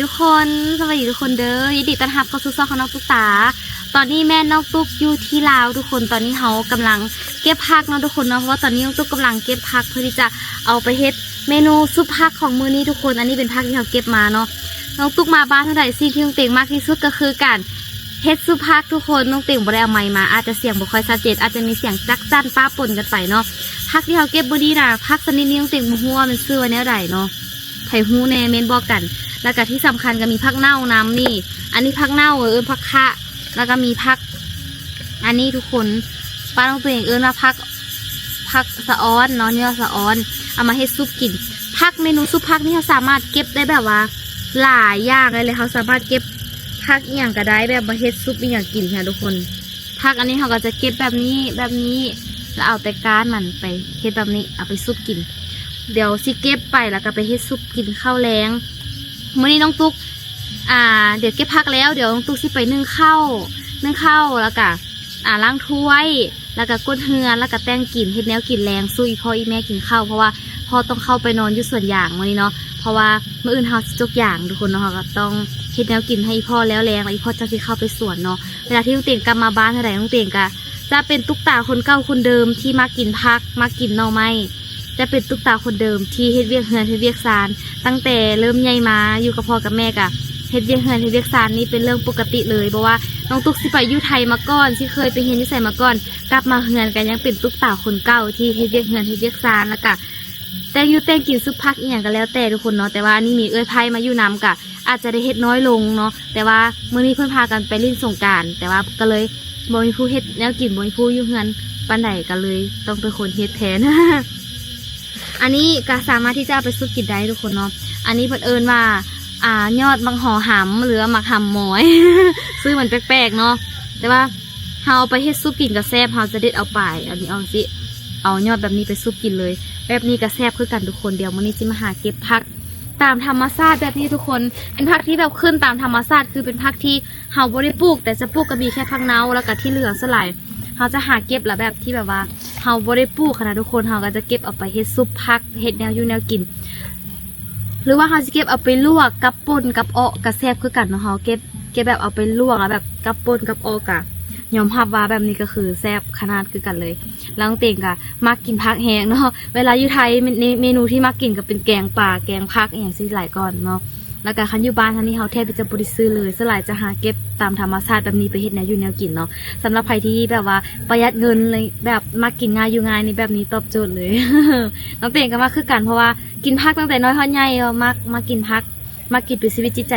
ທຸກຄົນ ສະບາຍດີທຸກຄົນເດີ ຍິນດີຕ້ອນຮັບເຂົ້າສູ່ຊ່ອງຂອງນ້ອງຕຸກຕາ. ຕອນນີ້ແມ່ນນ້ອງຕຸກຢູ່ທີ່ລາວທຸກຄົນ. ຕອນນີ້ເຮົາກຳລັງເກັບຜັກເນາະທຸກຄົນເນາະ ເພາະວ່າຕອນນີ້ນ້ອງຕຸກກຳລັງເກັບຜັກ ເພື່ອທີ່ຈະເອົາໄປເຮັດເມນູຊຸບຜັກຂອງມື້ນີ້ທຸກຄົນ. ອັນນີ້ເປັນຜັກທີ່ເຮົາເກັບມາເນາະ. ນ້ອງຕຸກມາບ້ານເທົ່າໃດ ສິ່ງທີ່ນ້ອງເຕັງມັກທີ່ສຸດກໍຄືການເຮັດຊຸບຜັກທຸກຄົນ. ນ້ອງເຕັງບໍ່ໄດ້ເອົາໄມມາ ອາດຈະສຽງບໍ່ຄ່ອຍຊັດເຈນ ອາດຈະມີສຽງຈັກຈັ່ນປະປົນກັນໄປເນາະ. ຜັກທີ່ເຮົາເກັບມື້ນີ້ນະ ຜັກຊະນິດນີ້ນ້ອງເຕັງບໍ່ຮູ້ວ່າມັນຊື່ວ່າແນວໃດເນາະ. ໃຜຮູ້ແດ່ແມ່ນບອກກັນ. ແລ້ວກະທີ່ສຳຄັນກະມີຜັກເນົ່ານຳນີ້ ອັນນີ້ຜັກເນົ່າ ເອີ້ນຜັກຄະ. ແລ້ວກະມີຜັກ ອັນນີ້ທຸກຄົນ ບ້ານຂອງຕົວເອງເອີ້ນວ່າຜັກ ຜັກສະອອນເນາະ ຍອດສະອອນ ເອົາມາເຮັດຊຸບກິນ. ຜັກ ເມນູຊຸບຜັກນີ້ເຮົາສາມາດເກັບໄດ້ແບບວ່າຫຼາຍຢ່າງເລີຍ ເຮົາສາມາດເກັບຜັກອີ່ຫຍັງກະໄດ້ ແບບມາເຮັດຊຸບອີ່ຫຍັງກິນຫັ້ນນະທຸກຄົນ. ຜັກອັນນີ້ເຮົາກໍຈະເກັບແບບນີ້ ແບບນີ້ ແລ້ວເອົາແຕ່ກ້ານມັນໄປເຮັດແບບນີ້ ເອົາໄປຊຸບກິນ. ດຽວຊິເກັບໄປ ແລ້ວກໍໄປເຮັດຊຸບກິນເຂົ້າແລງ. ມື້ນີ້ນ້ອງຕຸກ ອ່າ ດຽວເກັບຜັກແລ້ວ ດຽວນ້ອງຕຸກຊິໄປໜຶ້ງເຂົ້າ ໜຶ້ງເຂົ້າ ແລ້ວກໍ ອ່າ ລ້າງຖ້ວຍ ແລ້ວກໍກົດເຮືອນ ແລ້ວກໍແຕ່ງກິນ ເຮັດແນວກິນແລງສູ່ອີ່ພໍ່ອີ່ແມ່ກິນເຂົ້າ ເພາະວ່າພໍ່ຕ້ອງເຂົ້າໄປນອນຢູ່ສວນຢາງມື້ນີ້ເນາະ. ເພາະວ່າມື້ອື່ນເຮົາຊິຈົກຢາງທຸກຄົນເນາະ ເຮົາກໍຕ້ອງເຮັດແນວກິນໃຫ້ອີ່ພໍ່ແລ້ວແລງ ແລ້ວອີ່ພໍ່ຈັ່ງຊິເຂົ້າໄປສວນເນາະ. ເວລາທີ່ນ້ອງເຕັງກັບມາບ້ານເທື່ອໃດ ນ້ອງເຕັງກໍຈະເປັນຕຸກຕາຄົນເກົ່າຄົນເດີມທີ່ມັກກິນຜັກ ມັກກິນໜໍ່ໄມ້ ຈະເປັນຕຸກຕາຄົນເດີມທີ່ເຮັດວຽກເຮືອນເຮັດວຽກຊານ ຕັ້ງແຕ່ເລີ່ມໃຫຍ່ມາຢູ່ກັບພໍ່ກັບແມ່ ກະເຮັດວຽກເຮືອນເຮັດວຽກຊານນີ້ເປັນເລື່ອງປົກກະຕິເລີຍ. ເພາະວ່ານ້ອງຕຸກຊິໄປຢູ່ໄທມາກ່ອນ ຊິເຄີຍໄປຮຽນຢູ່ໃສມາກ່ອນ ກັບມາເຮືອນກະຍັງເປັນຕຸກຕາຄົນເກົ່າທີ່ເຮັດວຽກເຮືອນເຮັດວຽກຊານ ແລ້ວກະແຕ່ງຢູ່ແຕ່ງກິນ ຊຸບຜັກອີ່ຫຍັງກໍແລ້ວແຕ່ທຸກຄົນເນາະ. ແຕ່ວ່າອັນນີ້ມີເອື້ອຍໃພ້ມາຢູ່ນຳ ກະອາດຈະໄດ້ເຮັດນ້ອຍລົງເນາະ. ແຕ່ວ່າມື້ນີ້ເພິ່ນພາກັນໄປຫຼິ້ນສົງການ ແຕ່ວ່າກໍເລີຍບໍ່ມີຜູ້ເຮັດແນວກິນ ບໍ່ມີຜູ້ຢູ່ເຮືອນປານໃດ ກໍເລີຍຕ້ອງເປັນຄົນເຮັດແທນ. ອັນນີ້ກໍສາມາດທີ່ຈະເອົາໄປຊຸບກິນໄດ້ທຸກຄົນເນາະ. ອັນນີ້ເພິ່ນເອີ້ນວ່າ ອ່າ ຍອດໝາກຫໍ່ຫຳ ຫຼືວ່າໝາກຫຳໝອຍ ຊື່ມັນແປກໆເນາະ. ແຕ່ວ່າເຮົາເອົາໄປເຮັດຊຸບກິນກໍແຊບ. ເຮົາຈະເດັດເອົາປາຍອັນນີ້ອອກ ຊິເອົາຍອດແບບນີ້ໄປຊຸບກິນເລີຍ ແບບນີ້ກໍແຊບຄືກັນທຸກຄົນ. ດຽວມື້ນີ້ຊິມາຫາເກັບຜັກຕາມທຳມະຊາດແບບນີ້ທຸກຄົນ ເປັນຜັກທີ່ແບບຂຶ້ນຕາມທຳມະຊາດ ຄືເປັນຜັກທີ່ເຮົາບໍ່ໄດ້ປູກ ແຕ່ຈະປູກກໍມີແຄ່ຜັກເນົ່າ ແລ້ວກໍທີ່ເຫຼືອສ່ວນຫຼາຍ ເຮົາຈະຫາເກັບລະແບບທີ່ແບບວ່າເຮົາບໍ່ໄດ້ປູກຫັ້ນນະທຸກຄົນ ເຮົາກໍຈະເກັບເອົາໄປເຮັດຊຸບຜັກ ເຮັດແນວຢູ່ແນວກິນ ຫຼືວ່າເຮົາຊິເກັບເອົາໄປລວກກັບປົ່ນກັບເອາະກໍແຊບຄືກັນເນາະ. ເຮົາເກັບ ເກັບແບບເອົາໄປລວກແລ້ວແບບກັບປົ່ນກັບເອາະ ກໍຍອມຮັບວ່າແບບນີ້ກໍຄືແຊບຂະໜາດຄືກັນເລີຍ. ແລ້ວນ້ອງເຕັງກໍມັກກິນຜັກແຮງເນາະ ເວລາຢູ່ໄທ ເມ ເມນູທີ່ມັກກິນກໍເປັນແກງປາ ແກງຜັກອີ່ຫຍັງຊີ້ຫຼາຍກ່ອນເນາະ. ແລ້ວກະຄັນຢູ່ບ້ານເຮົານີ້ ເຮົາແທບຈະບໍ່ໄດ້ຊື້ເລີຍ ສ່ວນຫຼາຍຈະຫາເກັບຕາມທຳມະຊາດແບບນີ້ໄປເຮັດແນວຢູ່ແນວກິນເນາະ. ສຳລັບໃຜທີ່ແບບວ່າປະຢັດເງິນ ແບບມັກກິນງ່າຍຢູ່ງ່າຍນີ້ ແບບນີ້ຕອບໂຈດເລີຍ. ນ້ອງເຕັງກໍມັກຄືກັນ ເພາະວ່າກິນຜັກຕັ້ງແຕ່ນ້ອຍຮອດໃຫຍ່ ມັກ ມັກກິນຜັກ ມັກກິນເປັນຊີວິດຈິດໃຈ